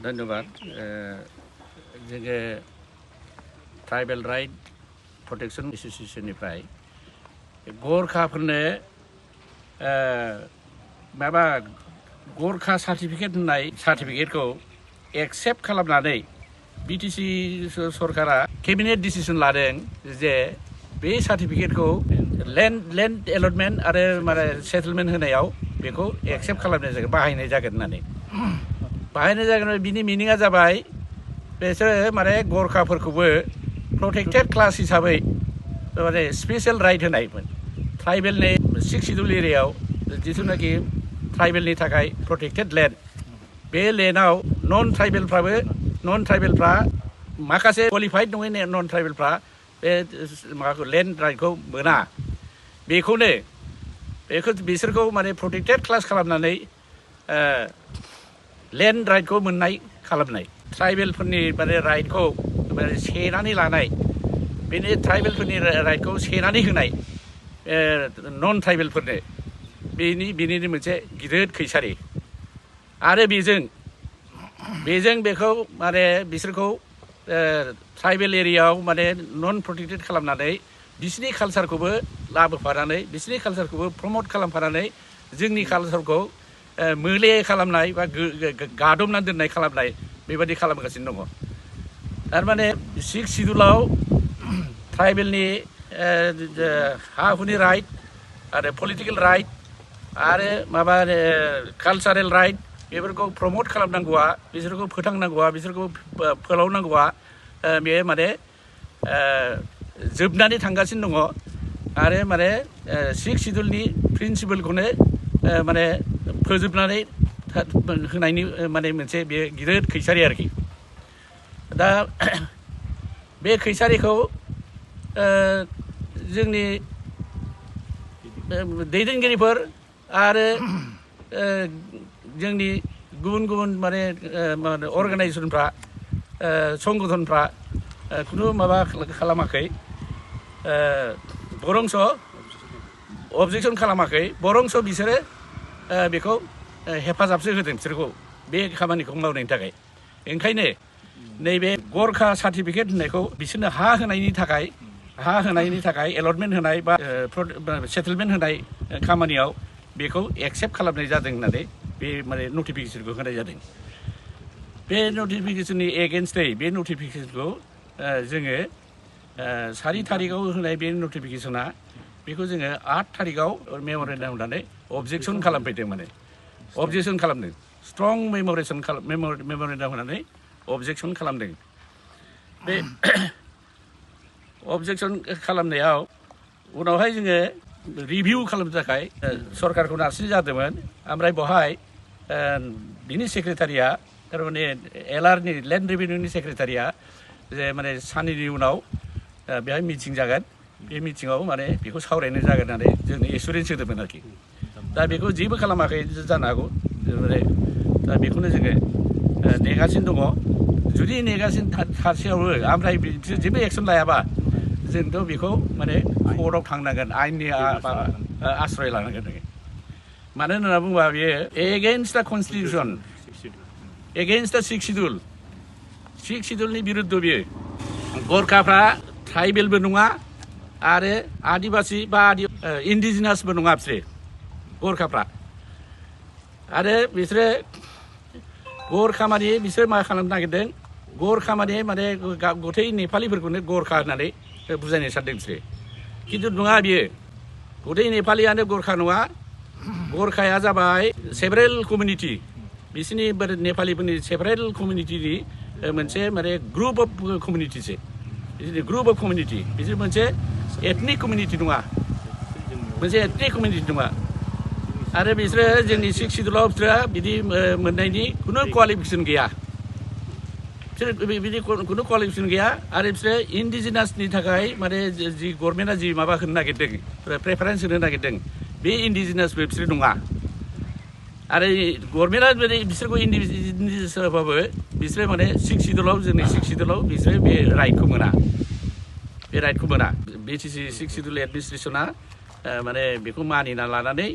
धन्यवाद जोङो tribal right protection एसोसिएशननिफ्राय गरखाफोरनो माबा गरखा सार्टिफिकेट होननाय सार्टिफिकेटखौ एक्सेप्ट खालामनानै बीटीसी सरकारा कैबिनेट डिसिजन लादों जे बे सार्टिफिकेटखौ लैंड अलटमेंट आरो माने सेटलमेंट होनायाव बेखौ एक्सेप्ट खालामनाय जागोन बाहायनाय जागोन होननानै बाहायनाय जागोन बिनि मिनिंआ जाबाय बिसोरो माने गरखाफोरखौबो प्रोटेक्टेड क्लास हिसाबै माने स्पेशल राइट होनायमोन ट्राइबेलनि 6 शिड्यूल एरियायाव जिथुनाखि ट्राइबेलनि थाखाय प्रोटेक्टेड लैंड बे लैंडआव नन ट्राइबेलफ्रा माखासे क्वालिफाइड नङै नन ट्राइबेलफ्रा बे माबाखौ लैंड राइटखौ मोना बेखौ बिसोरखौ माने प्रोटेक्टेड क्लास खालामनानै लैंड राइटखौ मोननाय खालामनाय ट्राइबेलफोरनि माने राइटखौ सेनानै लानाय बेनि ट्राइबेलफोरनि राइटखौ सेनानै होनाय नन ट्राइबेलफोरनो बेनिनो मोनसे गिदिर खैसारि आरो बेजों बेखौ माने बिसोरखौ ट्राइबेल एरियायाव माने नन प्रोटेक्टेड खालामनानै बिसिनि कालचारखौबो लाबोफानानै बिसिनि कालचारखौबो प्रमोट खालामफानानै जोंनि कालचारखौ मोले खालामनाय बा गादबनानै दोननाय खालामनाय बेबायदि खालामगासिनो दङ थारमाने 6 शिड्यूलाव ट्राइबेलनि हा हुनि राइट आरो पलिटिकल राइट आरो माबा कालचारेल राइट बेफोरखौ प्रमोट खालामनांगौआ बिसोरखौ फोथांनांगौआ बिसोरखौ फोलावनांगौआ बे माने जोबनानै थांगासिनो दङ आरो माने 6 शिड्यूलनि प्रिन्सिपलखौनो माने फोजोबनानै होनायनि माने मोनसे बे गिदिर खैसारि आरोखि दा बे खैसारिखौ जोंनि दैदेनगिरिफोर आरो जोंनि गुबुन माने अर्गानाइजेसनफ्रा संगठनफ्रा खुनु माबा खालामाखै बरंस अबजेक्सन खालामाखै बरंस बिसोरो बेखौ हेफाजाबसो होदों बिसोरखौ बे खामानिखौ मावनायनि थाखाय ओंखायनो नैबे गरखा सार्टिफिकेट होननायखौ बिसोरनो हा होनायनि थाखाय अलटमेन्ट होनाय बा सेटलमेन्ट होनाय खामानियाव बेखौ एक्सेप्ट खालामनाय जादों होननानै बे माने नटिफिकेसनखौ होनाय जादों बे नटिफिकेसननि एगेन्स्टै बे नटिफिकेसनखौ जोङो 4 थारिखआव होनाय बे नटिफिकेसना बेखौ जोङो 8 थारिखआव मेम'रेन्डाम होनानै अबजेक्सन खालामफैदों माने अबजेक्सन खालामदों स्ट्रं मेम'रेन्डाम होनानै अबजेक्सन खालामदों बे अबजेक्सन खालामनायाव उनावहाय जोङो रिभिउ खालामनो थाखाय सरकारखौ नारसिननाय जादोंमोन ओमफ्राय बेवहाय बिनि सेक्रेटारिया थारमाने एलआरनि लैंड रेवेन्यूनि सेक्रेटारिया जे माने साननैनि उनाव बेहाय मिटिं जागोन बे मिटिङाव माने बेखौ सावरायनाय जागोन होननानै जोंनो एसुरेन्स होदोंमोन आरोखि दा बेखौ जेबो खालामाखै जानो हागौ दा बेखौनो जोङो नेगासिनो दङ जुदि नेगासिनो थासेयावबो ओमफ्राय बिसोर जेबो एक्सन लायाबा जोंथ' बेखौ माने कर्टआव थांनांगोन आयेननि आश्रय लानांगोन मानो होनना बुङोबा बेयो एगेन्स्ट दा कनस्टिटिउसन एगेन्स्ट दा 6 शिड्यूलनि बिरुद्ध बियो गरखाफ्रा ट्राइबेलबो नङा आरो आदिबासि बा इन्डिजिनासबो नङा बिसोरो गरखाफ्रा आरो बिसोरो गरखा माने बिसोर मा खालामनो नागिरदों गरखा माने गथै नेपालिफोरखौनो गरखा होननानै बुजायनो सानदों बिसोरो खिन्थु नङा बियो गथै नेपालियानो गरखा नङा गरखाया जाबाय सेभारेल कमिउनिटि बिसोरनि नेपालिफोरनि सेभारेल कमिउनिटिनि मोनसे माने ग्रुप अफ कमिउनिटिसो ग्रुप अफ कमिउनिटि बिसोर मोनसे एथनिक कमिउनिटि नङा आरो बिसोरो जोंनि 6 शिड्यूलाव बिसोरो बिदि मोननायनि खुनु क्वालिफिकेसन गैया बिसोर बिदि खुनु क्वालिफिकेसन गैया आरो बिसोरो इन्डिजिनासनि थाखाय माने जि गभर्नमेन्टआ जि माबा होनो नागिरदों प्रेफारेन्स होनो नागिरदों बे इन्डिजिनासबो बिसोर नङा आरो गभर्नमेन्टआ बिसोरखौ इन्डिजिनास होबाबो बिसोरो माने 6 शिड्यूलाव जोंनि 6 शिड्यूलाव बिसोरो बे राइटखौ मोना बीटीसी 6 शिड्यूल एडमिनिस्ट्रेसना माने बेखौ मानिना लानानै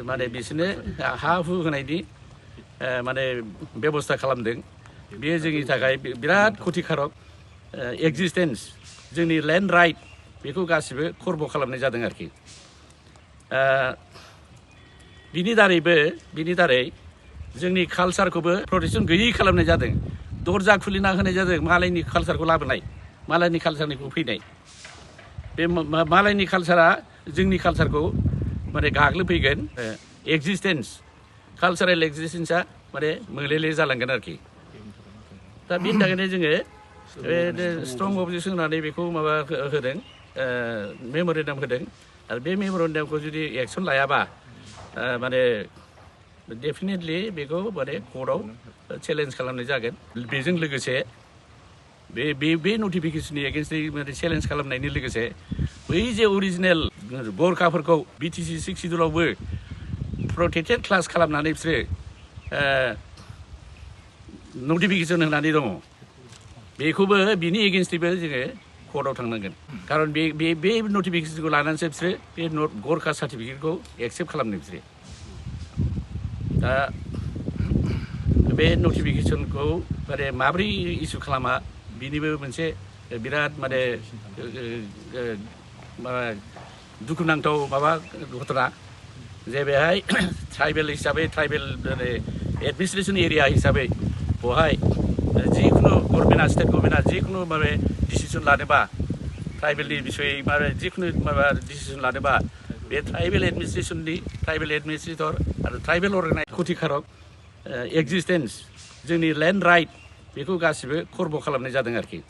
माने बिसोरनो हा हु होनायनि माने बेबस्था खालामदों बेयो जोंनि थाखाय बिराद खथिकारक एक्जिस्टेन्स जोंनि लेन्ड राइट बेखौ गासिबो खर्ब खालामनाय जादों आरोखि बिनि दारै जोंनि कालसारखौबो प्रटेकसन गैयै खालामनाय जादों दरजा खुलिना होनाय जादों मालायनि कालसारखौ लाबोनाय मालायनि कालसारनिखौ फैनाय बे मालायनि कालसारा जोंनि कालसारखौ माने गाग्लोबफैगोन एक्जिस्टेन्स कालसारेल एक्जिस्टेन्सा माने मोलेले जालांगोन आरोखि दा बेनि थाखायनो जोङो स्ट्रं अबजेक्सन होनानै बेखौ माबा होदों मेम'रेन्डाम होदों आरो बे मेम'रेन्डामखौ जुदि एक्सन लायाबा माने डेफिनेटलि बेखौ माने कर्टआव चेलेन्ज खालामनाय जागोन बेजों लोगोसे बे नटिफिकेसननि एगेन्स्टै माने चेलेन्ज खालामनायनि लोगोसे बै जे अरिजिनेल गरखाफोरखौ बिटिसि 6 सिडुलावबो प्रटेक्टेड क्लास खालामनानै बिसोरो नटिफिकेसन होनानै दङ बेखौबो बिनि एगेन्स्टैबो जोङो कर्टआव थांनांगोन खारन बे नटिफिकेसनखौ लानानैसो बिसोरो बे गरखा सार्टिफिकेटखौ एक्सेप्ट खालामदों बिसोरो दा बे नटिफिकेसनखौ माने माब्रै इसु खालामा बिनिबो मोनसे बिराद माने दुखुनांथाव माबा घटना जे बेहाय ट्राइबेल हिसाबै ट्राइबेल एडमिनिस्ट्रेसन एरिया हिसाबै बेवहाय जिखुनु गभर्नमेन्टआ स्टेट गभर्नमेन्टआ जिखुनु माने डिसिसन लानोबा ट्राइबेलनि बिसयै माने जिखुनु माबा डिसिसन लानोबा बे ट्राइबेल एडमिनिस्ट्रेसननि ट्राइबेल एडमिनिस्ट्रेटर आरो ट्राइबेल अर्गानाइज खथिकारक एक्जिस्टेन्स जोंनि लेन्ड राइट बेखौ गासिबो खर्ब खालामनाय जादों आरोखि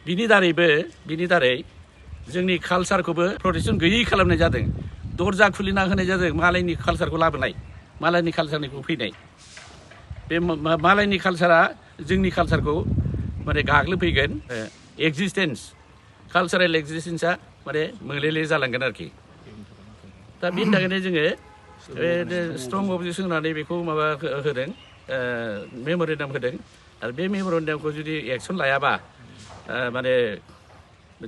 बिनि दारै जोंनि कालसारखौबो प्रटेकसन गैयै खालामनाय जादों दरजा खुलिना होनाय जादों मालायनि कालसारखौ लाबोनाय मालायनि कालसारनिखौ फैनाय बे मालायनि कालसारा जोंनि कालसारखौ माने गाग्लोबफैगोन एक्जिस्टेन्स कालसारेल एक्जिस्टेन्सा माने मोलेले जालांगोन आरोखि दा बेनि थाखायनो जोङो स्ट्रं अबजेक्सन होनानै बेखौ माबा होदों मेम'रेन्डाम होदों आरो बे मेम'रेन्डामखौ जुदि एक्सन लायाबा माने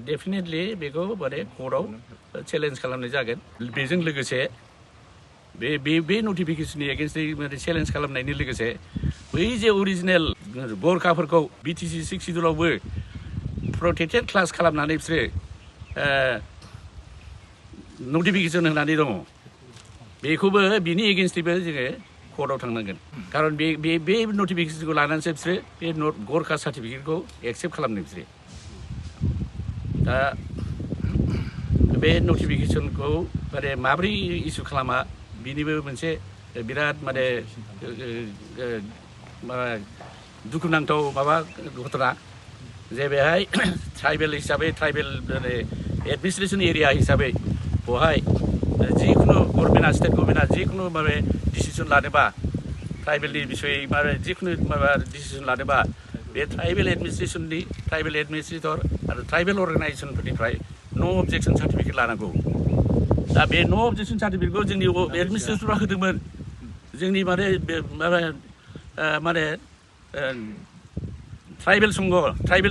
डेफिनेटलि बेखौ माने कर्टआव चेलेन्ज खालामनाय जागोन बेजों लोगोसे बे नटिफिकेसननि एगेन्स्टै माने चेलेन्ज खालामनायनि लोगोसे बै जे अरिजिनेल गरखाफोरखौ बिटिसि 6 सिडुलावबो प्रटेक्टेड क्लास खालामनानै बिसोरो नटिफिकेसन होनानै दङ बेखौबो बिनि एगेन्स्टैबो जोङो कर्टआव थांनांगोन खारन बे नटिफिकेसनखौ लानानैसो बिसोरो बे गरखा सार्टिफिकेटखौ एक्सेप्ट खालामदों बिसोरो दा बे नटिफिकेसनखौ माने माब्रै इसु खालामा बिनिबो मोनसे बिराद माने दुखुनांथाव माबा घटना जे बेहाय ट्राइबेल हिसाबै ट्राइबेल एडमिनिस्ट्रेसन एरिया हिसाबै बेवहाय जिखुनु गभर्नमेन्टआ स्टेट गभर्नमेन्टआ जिखुनु माने डिसिसन लानोबा ट्राइबेलनि बिसयै माने जिखुनु माबा डिसिसन लानोबा बे ट्राइबेल एडमिनिस्ट्रेसननि ट्राइबेल एडमिनिस्ट्रेटर आरो ट्राइबेल अर्गानाइजेसनफोरनिफ्राय न' अबजेक्सन सार्टिफिकेट लानांगौ दा बे न' अबजेक्सन सार्टिफिकेटखौ जोंनि एडमिनिस्ट्रेटरा होदोंमोन जोंनि माने ट्राइबेल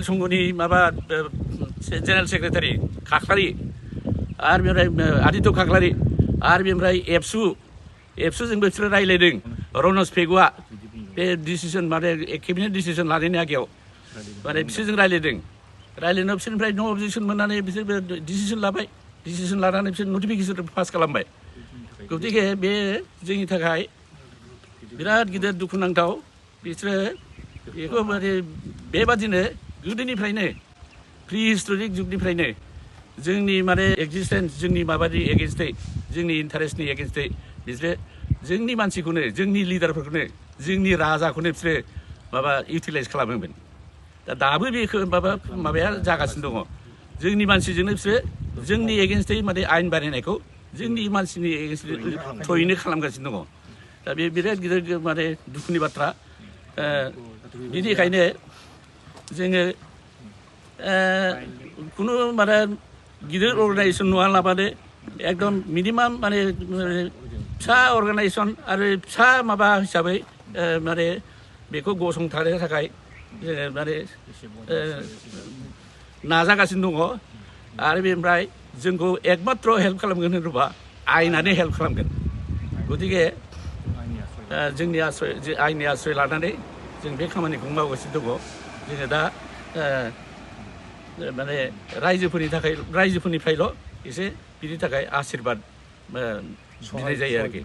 संघनि माबा जेनेरेल सेक्रेटारि खाख्लारि आरो बेनिफ्राय आदित्य खाख्लारि आरो बेनिफ्राय एबसुजोंबो बिसोरो रायज्लायदों रनज पेगुआ बे डिसिसन माने केबिनेट डिसिसन लानायनि आगेयाव माने बिसोरजों रायज्लायनायाव बिसोरनिफ्राय न' अबजेक्सन मोननानै बिसोर डिसिसन लाबाय डिसिसन लानानै बिसोर नटिफिकेसन पास खालामबाय गतिके बे जोंनि थाखाय बिराद गिदिर दुखुनांथाव बिसोरो बेखौ माने बेबादिनो गोदोनिफ्रायनो प्रि हिस्ट'रिक जुगनिफ्रायनो जोंनि माने एक्जिस्टेन्स जोंनि माबानि एगेन्स्टै जोंनि इन्टारेस्टनि एगेन्स्टै बिसोरो जोंनि मानसिखौनो जोंनि लिडारफोरखौनो जोंनि राजाखौनो बिसोरो माबा इउटिलाइज खालामोमोन दाबो बेखौ माबाया जागासिनो दङ जोंनि मानसिजोंनो बिसोरो जोंनि एगेन्स्टै माने आयेन बानायनायखौ जोंनि मानसिनि एगेन्स्ट थ्रयैनो खालामगासिनो दङ दा बे बिराद गिदिर माने दुखुनि बाथ्रा बिनिखायनो जोङो खुनु माने गिदिर अर्गानाइजेसन नङालाबानो एकदम मिनिमाम माने फिसा अर्गानाइजेसन आरो फिसा माबा हिसाबै माने बेखौ गसंथानो थाखाय माने नाजागासिनो दङ आरो बेनिफ्राय जोंखौ एकमात्र हेल्प खालामगोन होनोबा आयेनानो हेल्प खालामगोन गतिके जोंनि आयेननि आश्रय लानानै जों बे खामानिखौ मावगासिनो दङ जोङो दा माने रायजोफोरनिफ्रायल' एसे बिनि थाखाय आशिर्बाद बिनाय जायो आरोखि